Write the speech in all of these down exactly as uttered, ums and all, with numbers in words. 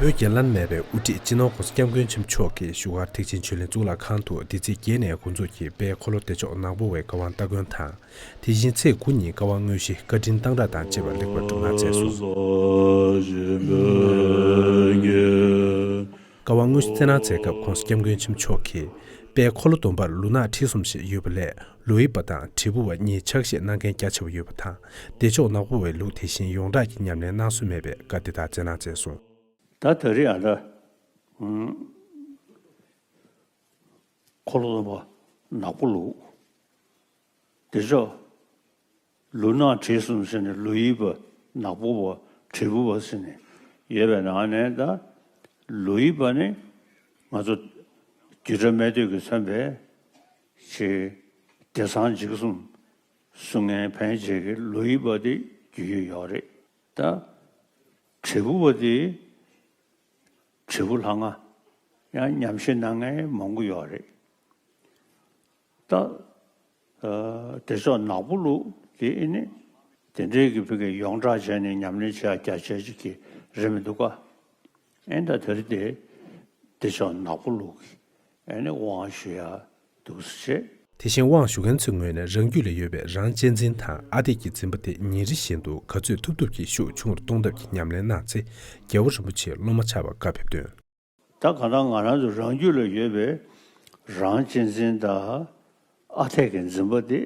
བོད་རྒྱལ་ལ་མེད་པའི་དབུ་ཁྲིད་སྤྱི་ནོར་༸གོང་ས་༸སྐྱབས་མགོན་ཆེན་པོ་མཆོག་གིས་བཞུགས་སྒར་ཐེག་ཆེན་ཆོས་གླིང་གཙུག་ལག་ཁང་དུ་འདི་ཚེས་བརྒྱད་ནས་འགོ་འཛུགས་ཀྱིས་དཔལ་འཁོར་ལོ་བདེ་མཆོག་ནག་པོ་བའི་བཀའ་དབང་སྟ་གོན་དང་། དེ་བཞིན་ཚེས་དགུ་ཉིན་བཀའ་དབང་དངོས་གཞི་བཀའ་དྲིན་གཏང་གྲགས་དང་བཅས་པ་ལེགས་པར་གྲུབ་གནང་མཛད་སོང་། བཀའ་དབང་དངོས་གཞི་སྩལ་གནང་མཛད་སྐབས་༸གོང་ས་༸སྐྱབས་མགོན་ཆེན་པོ་མཆོག་གིས་དཔལ་འཁོར་ལོ་སྡོམ་པར་ལུགས་ནག་ཁྲི་གསུམ་ཞིག་ཡོད་པ་ལས། ལོ་དབྱིབས་པ་དང་བྲིས་འབུར་བ་གཉིས་ཕྱག་བཞེས་གནང་མཁན་རྒྱ་ཆེ་བ་ཡོད་པ་དང་། བདེ་མཆོག་ནག་པོ་བའི་ལུགས་དེ་བཞིན་ཡོངས་གྲགས་ཀྱི་ཉམས་ལེན་གནང་སྲོལ་མེད་པས་བཀའ་དེ་དག་སྩལ་གནང་མཛད་སོང་། ད་ད་རེས་ཨ་ད་ཨུམ། འཁོར་ལོ་སྡོམ་པ་ནག་པོ་ལུགས། བདེ་མཆོག་ལུགས་ནག་བྲིས་གསུམ་ཟེར་ནས་ལོ་དབྱིབས་པ་ནག་པོ་བ་བྲིས་འབུར་བ་ཟེར་ནས་ཡོད་པའི་ནང་ནས། ད་ལོ་དབྱིབས་པ་ནི་ང་ཚོ་རྒྱུད་གྲྭ་སྨད་སྟོད་ཀྱིས་མཚོན་པའི་ཆེ་བདེ་གསང་འཇིགས་གསུམ་གསུང་མཁན་ཕན་ཆད་ཀྱི་ལོ་དབྱིབས་པ་དེ་རྒྱུས་ཡོད་ཡོད་རེད། ད་བྲིས་འབུར་བ་དེ་བྲིས་འབུར་ལྷ་ང་ཡང་ཉམས་བཞེས་གནང་མཁན་མང་པོ་ཡོད་རེད། ད་ཨ་བདེ་མཆོག་ནག་པོ་ལུགས་དེ་ཨེ་ནི་དེ་འདྲའི་གི་ཕ་གི་ཡོངས་གྲགས་བྱས་ནས་ཉམས་ལེན་བྱེད་ཡ་རྒྱ་ཆེ་ཅིག་གི་རེད་མི་འདུག་ག་ཨེ་ད་དེ་རེད་དེ། བདེ་མཆོག་ནག་པོ་ལུགས་ཀྱི་ཨེ་ནི་དབང་ཞུ་ཡ་འདུག་ཟེར་བྱས། དེ་བཞིན་དབང་ཞུ་མཁན་ཚོའི་ངོས་ནས་རང་རྒྱུད་ལ་ཡོད་པའི་རང་གཅེས་འཛིན་དང་ཨ་འཐས་ཀྱི་འཛིན་པ་དེ་ཉིན་རེ་བཞིན་དུ་ག་ཚོད་ཐུབ་ཐུབ་ཀྱིས་ཤུགས་ཆུང་རུ་གཏོང་ཐབས་ཀྱི་ཉམས་ལེན་གནང་ཚེ། རྒྱལ་བ་རིན་པོ་ཆེའི་སློབ་མ་ཆགས་པར་བཀའ་ཕེབས་དོན། ད་གང་ལྟར་ང་རང་ཚོ་རང་རྒྱུད་ལ་ཡོད་པའི་རང་གཅེས་འཛིན་དང་ཨ་འཐས་ཀྱི་འཛིན་པ་དེ་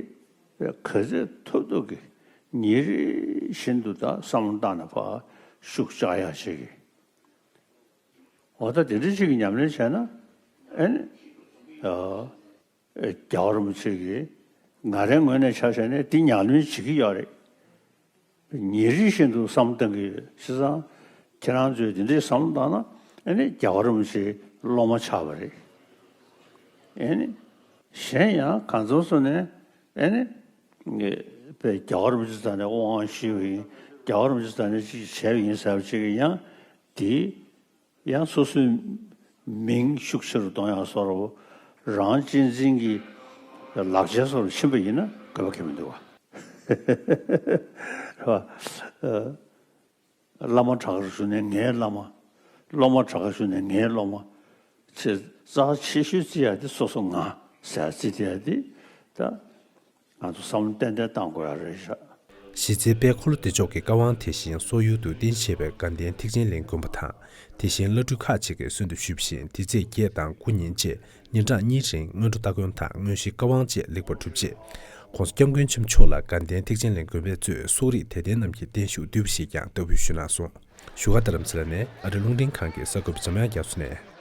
ག་ཚོད་ཐུབ་ཐུབ་ཀྱིས་ཉིན་རེ་བཞིན་དུ་ད་བསམ་བློ་བཏང་ནས་ཕར་ཤུགས་བཅག་ཡག་ཅིག་གི། འོ་ད་དེ་འདྲ་ཅིག་གི་ཉམས་ལེན་བྱས་ན་ཨེ་ནི་ཨ་རྒྱལ་བ་རིན་པོ་ཆེ་གིས་ང་རའི་ངོས་ནས་ཆ་བཞག་ན་འདི་ཉམས་ལེན་བྱེད་ཀྱི་ཡོད་རེད། ཉིན་རེ་བཞིན་དུ་བསམ་བློ་གཏོང་གི་ཡོད། བྱས་ཙང་ཁྱེད་རང་ཚོས་འདི་འདྲའི་བསམ་བློ་བཏང་ན་ཨེ་ནི་རྒྱལ་བ་རིན་པོ་ཆེའི་སློབ་མ་ཆགས་པ་རེད། ཨེ་ནི་གཞན་ཡང་གང་འཚམ་སོ་ནས་ཨེ་ནི་ངས་དཔེ་རྒྱལ་བ་རིན་པོ་ཆེ་རྩ་ནས་དབང་ཞུས་པ་ཡིན། རྒྱལ་བ་རིན་པོ་ཆེ་རྩ་ནས་ཅིག་བྱས་པ་ཡིན་ཟེར་བ་ཅིག་གི་ཡང་དེ། ཡང་སོ་སོའི་མིང་ཤུགས་ཆེ་རུ་གཏོང་ཡག་སོགས་རང་གཅེས་འཛིན་གྱི་ལག་ཆ་སོགས་ཕྱིན་པ་ཡིན་ན་དགོས་པ་གལ་མི་འདུག་བ། རེད་བ། ཨ་བླ་མ་དྲག་རུ་ཞུ་ནས་ངའི་བླ་མ། སློབ་མ་དྲག་རུ་ཞུ་ནས་ངའི་སློབ་མ། ཆེ་རྩ་ཆེ་ཤོས་བརྩི་ཡག་དེ་སོ་སོ་ང་ཟེར་བརྩི་བསྡད་ཡག་དེ་ད། ང་ཚོ་བསམ་བློ་ཏན་ཏན་གཏང་དགོས་ཡ་རེད་ཤག་གཞི་རྩའི་དཔལ་འཁོར་ལོ་བདེ་མཆོག་གི་བཀའ་དབང་དེ་བཞིན་སོག་ཡུལ་དུ་རྟེན་བྱས་པའི་དགའ་ལྡན་ཐེག་ཆེན་གླིང་དགོན་པ་དང་། དེ་བཞིན་བླ་སྤྲུལ་ཁག་ཅིག་གིས་གསོལ་འདེབས་ཞུས་པ་བཞིན་འདི་ཚེས་བརྒྱད་དང་དགུ་ཉིན་བཅས་ཉིན་གྲངས་གཉིས་རིང་སྔོན་འགྲོ་སྟ་གོན་དང་དངོས་གཞིའི་བཀའ་དབང་བཅས་ལེགས་པར་གྲུབ་རྗེས། ྋགོང་ས་ྋསྐྱབས་མགོན་ཆེན་པོ་མཆོག་ལ་དགའ་ལྡན་ཐེག་ཆེན་གླིང་དགོན་པའི་གཙོས་སོག་རིགས་དད་ལྡན་རྣམས་ཀྱིས་བརྟན་བཞུགས་བསྡུས་པ་ཞིག་ཀྱང་བསྟར་འབུལ་ཞུས་གནང་སོང་། བཞུགས་སྒར་རྡ་རམ་ས་ལ་ནས་ཨ་རི་རླུང་འཕྲིན་ཁང་གི་གསར་འགོད་པ་འཇམ་དབྱངས་རྒྱ་མཚོ་ནས།